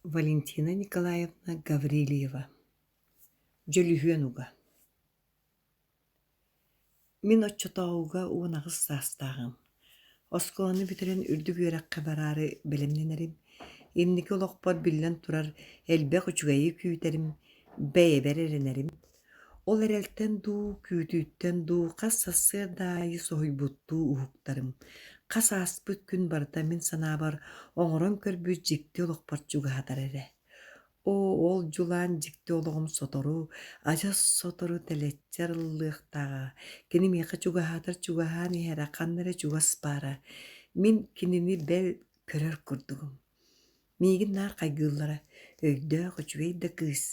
Валентина Николаевна Гаврильева Дьөлүһүөн уга Мин оччотооҕуга 18 саастааҕым. Оскуоланы бүтэрэн үрдүк үөрэххэ бараары бэлэмнэнэрим. Инники олохпор биллэн турар элбэх үчүгэйи күүтэрим, бэйэбэр эрэнэрим. Ол эрэлтэн дуу, күүтүүттэн дуу хас сарсыарда аайы соһуйбуттуу уһуктарым, хас ааспыт күн барыта мин санаабар оҥорон көрбүт дьикти олохпор чугаһатар эрэ. Оо, ол дьулаан дьикти олоҕум сотору, адьас сотору тэлэччи арыллыахтааҕа, кини миэхэ чугаһаатар чугаһаан иһэрэ ханна эрэ чугас баара. Мин кинини бэл көрөр курдугум. Миигин наар хайгыыллара, өйдөөх, үчүгэй да кыыс.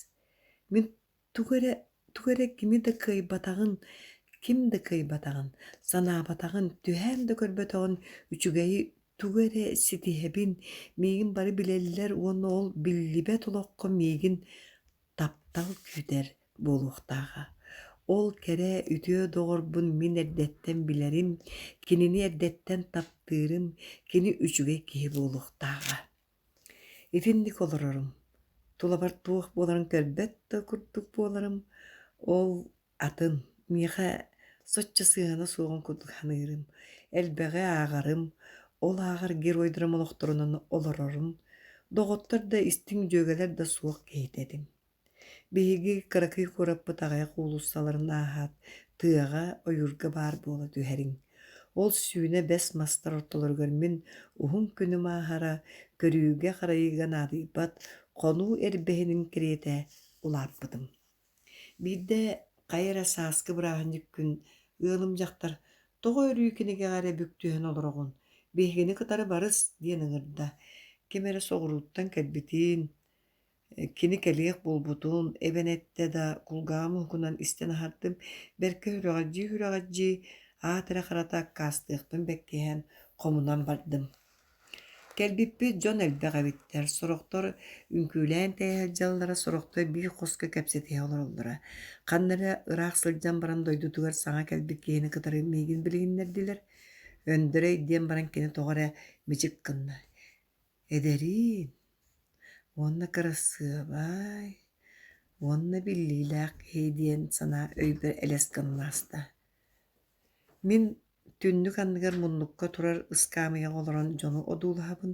Мин Тугу эрэ, тугу эрэ кими да кыайбатаҕын, ким да кыайбатаҕын, санаабатаҕын, түһээн да көрбөтөҕүн үчүгэйи тугу эрэ ситиһэбин, миигин бары билэллэр уонна ол биллибэт олоххо миигин таптал күүтэр буолуохтааҕа. Ол кэрэ, үтүө доҕорбун мин эрдэттэн билэрим, кинини эрдэттэн таптыырым, кини үчүгэй киһи буолуохтааҕа. Итинник олорорум, тулабар туох буоларын көрбөт да курдук буоларым, ол атын, миэхэ соччо сыһыана суоҕун курдук саныырым, элбэҕи ааҕарым, ол ааҕар геройдарым олохторунан олорорум, доҕоттор да истиҥ дьүөгэлэр да суох киһитэ этим. Биһиги кыракый куораппыт аҕыйах уулуссаларын ааһаат, тыаҕа, ойуурга баар буола түһэриҥ. Ол сүүнэ бэс мастар ортолоругар мин уһун күнүм ааһара, көрүүгэ-харайыыга наадыйбат хонуу эрбэһинин кэриэтэ улааппытым. Биирдэ хайа эрэ сааскы бырааһынньык күн ыалым дьахтар «Тоҕо өрүү кинигэҕэ эрэ бүк түһэн олороҕун, биһигини кытары барыс» диэн ыҥырда. Ким эрэ соҕурууттан кэлбитин, Кини кэлиэх буолбутун эбэн эттэ да, кулгааҕым уһугунан истэн аһардым, бэркэ сүрэҕэлдьии-сүрэҕэлдьии, аат эрэ харата аккаастыахпын бэккиһээн, хомунан бардым. Кэлбиппит дьон элбэх эбиттэр, сорохтор үҥкүүлээн тэйэ сылдьаллара, сорохтор биир хоско кэпсэтиһэ олороллоро. Ханна эрэ ыраах сылдьан баран дойдутугар саҥа кэлбит киһини кытары миигин билиһиннэрдилэр. Өндөрөй диэн баран кини тоҕо эрэ мичик гынна: «Эдэриин, Уонна кырасыабай, уонна биллиилээх киһи диэн санаа өйбөр элэс гынан ааста. Мин түннүк анныгар муннукка турар ыскаамыйаҕа олорон дьону одуулаһабын,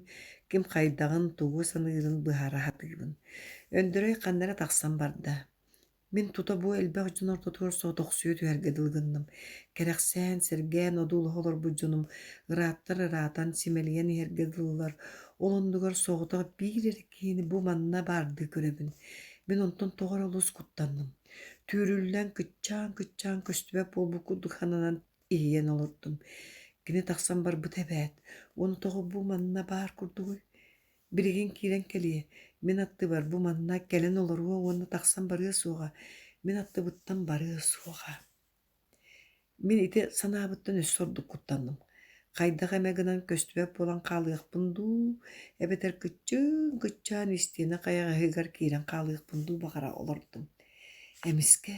ким хайдаҕын, тугу саныырын быһаара сатыыбын. Өндөрөй ханна эрэ тахсан барда. Мин тута бу элбэх дьон ортотугар соҕотохсуйа түһэргэ дылы гынным. Кэрэхсээн, сэргээн одуулаһа олорбут дьонум ырааттар ыраатан, симэлийэн иһэргэ дылылар. Ол оннугар соҕотох биир эрэ киһини бу манна баардыы көрөбүн. Мин онтон тоҕо эрэ олус куттанным. Түүрүллэн, кыччаан-кыччаан көстүбэт буолбут курдук сананан иһийэн олордум. Кини тахсан барбыта эбээт, уонна тоҕо бу манна баар курдугуй? Билигин киирэн кэлиэ, мин аттыбар бу манна кэлэн олоруо уонна тахсан барыа суоҕа, мин аттыбыттан барыа суоҕа. Мин ити санаабыттан өссө ордук куттанным. Хайдах эмэ гынан көстүбэт буолан хаалыахпын дуу, эбэтэр кыччыын-кыччаан истиэнэ хайаҕаһыгар киирэн хаалыахпын дуу баҕара олордум. Эмискэ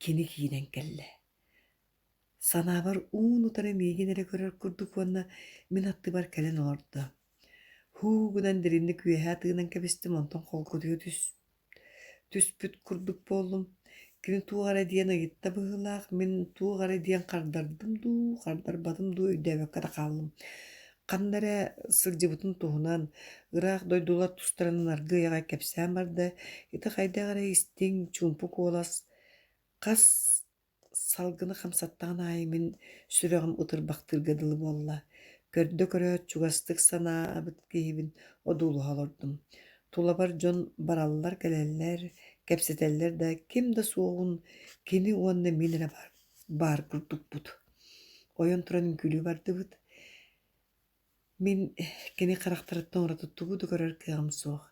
Кини киирэн кэллэ. Санаабар уун-утары миигин эрэ көрөр курдук уонна мин аттыбар кэлэн олордо. Һуу гынан дириҥник үөһэ тыынан кэбистим, онтон холкутуйа түс түспүт курдук буоллум. Кини туох эрэ диэн ыйытта быһыылаах, мин туох эрэ диэн хардардым дуу, хардарбатым дуу өйдөөбөккө да хааллым. Ханна эрэ сылдьыбытын туһунан, ыраах дойдулар тустарынан аргыый аҕай кэпсээн барда, ити хайдах эрэ истиҥ, чуумпу куолас хас салгыны хамсаттаҕын аайы мин сүрэҕим ытырбахтыырга дылы буолла. Көрдө көрөөт чугастык санаабыт киһибин одуулаһа олордум. Тулабар дьон бараллар-кэлэллэр, кэпсэтэллэр да, ким да суоҕун кини уонна мин эрэ баар, баар курдукпут. Ойон туран үҥкүүлүү бардыбыт. Мин кини харахтарыттан ураты тугу да көрөр кыаҕым суох,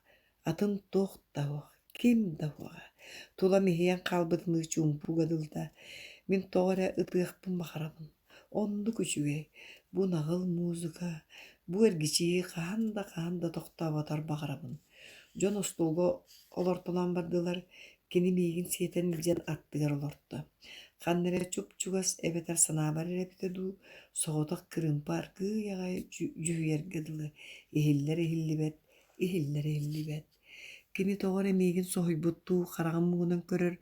атын туох да суох, ким да суоҕа. Тулам иһийэн хаалбытыныы чуумпуга дылыта. Мин тоҕо эрэ ытыахпын баҕарабын. Оннук үчүгэй, бу наҕыл музыка, бу эргичийии хаһан да хаһан да тохтооботор баҕарабын. Дьон остуолга олортолоон бардылар, кини миигин сиэтэн илдьэн аттыгар олорто. Ханна эрэ чуп-чугас эбэтэр санаабар эрэ эбитэ дуу, соҕотох кырыымпа аргыый аҕай дьүһүйэргэ дылы иһиллэр-иһиллибэт Иһиллэрэ иһиллибэт. Кини тоҕо эрэ миигин соһуйбуттуу хараҕым муҥунан көрөр,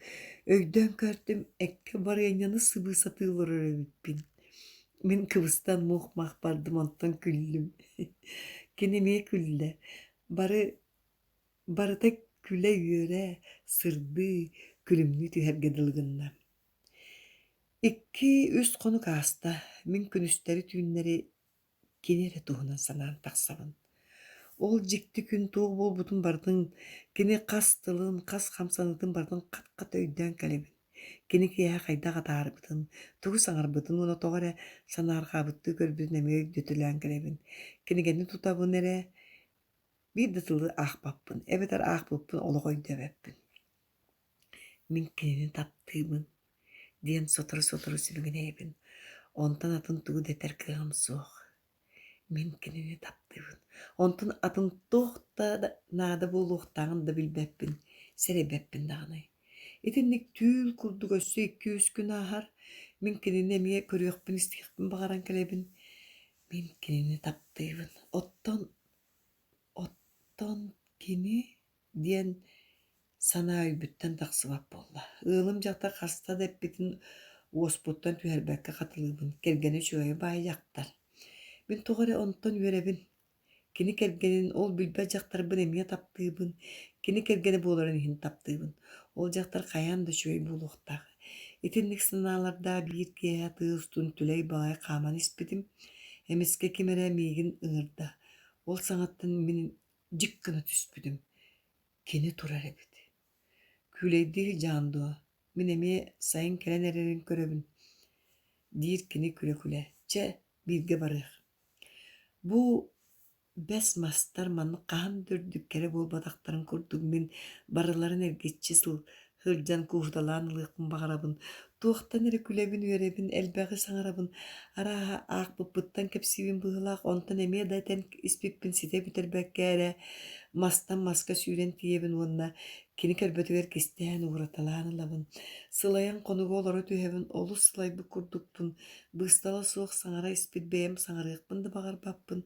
өйдөөн көртүм, эккэ барыанньаны сыбыы сатыы олорор эбиппин. Мин кыбыстан муох-мах бардым, онтон күллүм. Кини эмиэ күллэ. Бары барыта күлэ-үөрэ, сырдыы, күлүмнүү түһэргэ дылы гынна. Икки-үс хонук ааста, мин күнүстэри-түүннэри кини эрэ туһунан санаан тахсабын. Ол дьикти күн туох буолбутун барытын, кини хас тылын, хас хамсаныытын барытын хат-хат өйдөөн кэлэбин. Кини киэһэ хайдах атаарбытын, тугу саҥарбытын уонна тоҕо эрэ санаарҕаабыттыы көрбүтүн эмиэ өйдөтөлөөн кэлэбин. Кинигэни тутабын эрэ, биир да тылы аахпаппын, эбэтэр аахпыппын олох өйдөөбөппүн. Мин кинини таптыыбын диэн сотору-сотору сибигинэйэбин, онтон атын тугу да этэр кыаҕым суох. Мин кинини таптыыбын, онтон атын туох да наада буолуохтааҕын да билбэппин, сэрэйбэппин даҕаны. Итинник түүл курдук өссө икки-үс күн ааһар, мин кинини эмиэ көрүөхпүн-истиэхпин баҕаран кэлэбин. Мин кинини таптыыбын, оттон, оттон кини диэн санаа өйбүттэн тахсыбат буолла. Ыалым дьахтар хаста да эппитин уоспуттан түһэрбэккэ хатылыыбын, кэргэнэ үчүгэйэ баай дьахтар. Мин тоҕо эрэ онтон үөрэбин. Кини кэргэнин, ол билбэт дьахтарбын эмиэ таптыыбын, кини кэргэнэ буоларын иһин таптыыбын. Ол дьахтар хайаан да үчүгэй буолуохтаах. Итинник санаалардаах биир киэһэ тыы устун түлэй-балай хааман испитим. Эмискэ ким эрэ миигин ыҥырда. Ол саҥаттан мин дьик гына түспүтүм. Кини турар эбит. Күүлэйдии сылдьаҕын дуо? Мин эмиэ сайын кэлэн эрэрин көрөбүн, диир кини күлэ-күлэ. Чэ, бииргэ барыах. Бу бэс мастар маннык хаһан да үрдүк кэрэ буолбатахтарын курдук мин барыларын эргиччи сыл сылдьан куоһуталаан ылыахпын баҕарабын. Туохтан эрэ күлэбин-үөрэбин, элбэҕи саҥарабын, арааһа аахпыппыттан кэпсиибин быһыылаах, онтон эмиэ да этэн испиппин ситэ бүтэрбэккэ эрэ мастан маска сүүрэн тиийэбин уонна кини көрбөтүгэр кистээн уураталаан ылабын. Сылайан хонуга олоро түһэбин, олус сылайбыт курдукпун, быыстала суох саҥара испит бэйэм саҥарыахпын да баҕарбаппын.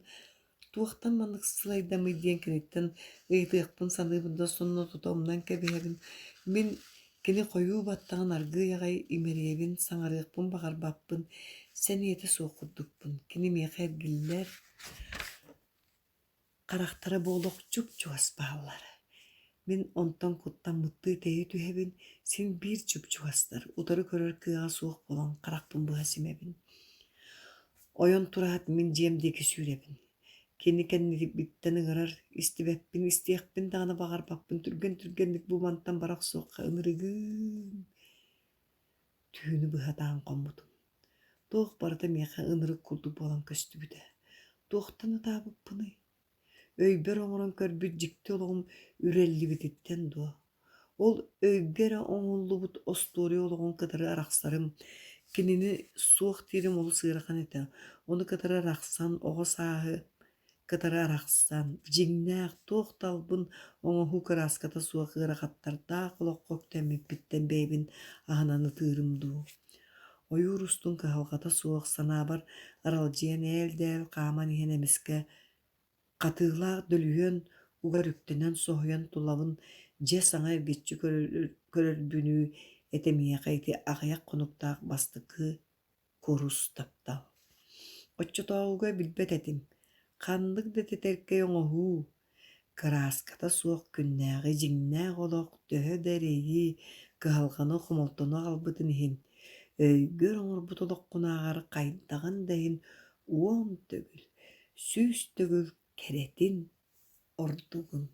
Туохтан маннык сылайдамый диэн киниттэн ыйытыахпын саныыбын да сонно тута умнан кэбиһэбин. Мин кини хойуу баттаҕын аргыый аҕай имэрийэбин, саҥарыахпын баҕарбаппын, сэниэтэ суох курдукпун. Кини миэхэ эргиллэр, харахтара буолуох чуп-чугас бааллар. Мин онтон куттаммыттыы тэйэ түһэбин, син биир чуп-чугастар, утары көрөр кыаҕа суох буолан харахпын быһа симэбин. Ойон тураат мин дьиэм диэки сүүрэбин. Кини кэннибиттэн ыҥырар, истибэппин, истиэхпин даҕаны баҕарбаппын, түргэн-түргэнник бу мантан бара охсуохха ынырыгыын. Түүнү быһа ытаан хоммутум. Туох барыта миэхэ ынырык курдук буолан көстүбүтэ. Туохтан ытаабыппыный? Өйбөр оҥорон көрбүт дьикти олоҕум үрэллибититтэн дуо? Ол өйгө эрэ оҥоһуллубут остуоруйа олоҕун кытары арахсарым, кинини суох диирим олус ыарахан этэ. Ону кытары арахсан, оҕо сааһы кытары арахсан, дьиҥнээх туох да албын оҥоһуу кырааската суох ыарахаттардаах олоххо үктэммиппиттэн бэйэбин аһынан ытыырым дуу. Ойуур устун кыһалҕата суох санаабар аралдьыйан ээл-дээл хааман иһэн эмискэ Хатыылаах дөлүһүөн угар үктэнэн соһуйан тулабын дьэ саҥа эргиччи көрөрбүнүү этэ миэхэ ити аҕыйах хонуктаах бастакы курус таптал. Оччотооҕуга билбэт этим, ханнык да тэтэркэй оҥоһуу, кырааската суох күннээҕи дьиҥнээх олох төһө да эрэйи, кыһалҕаны, хомолтону аҕалбытын иһин, өйгөр оҥорбут олоххунааҕар хайдаҕын да иһин 10 төгүл, 100 төгүл кэрэтин, ордугун.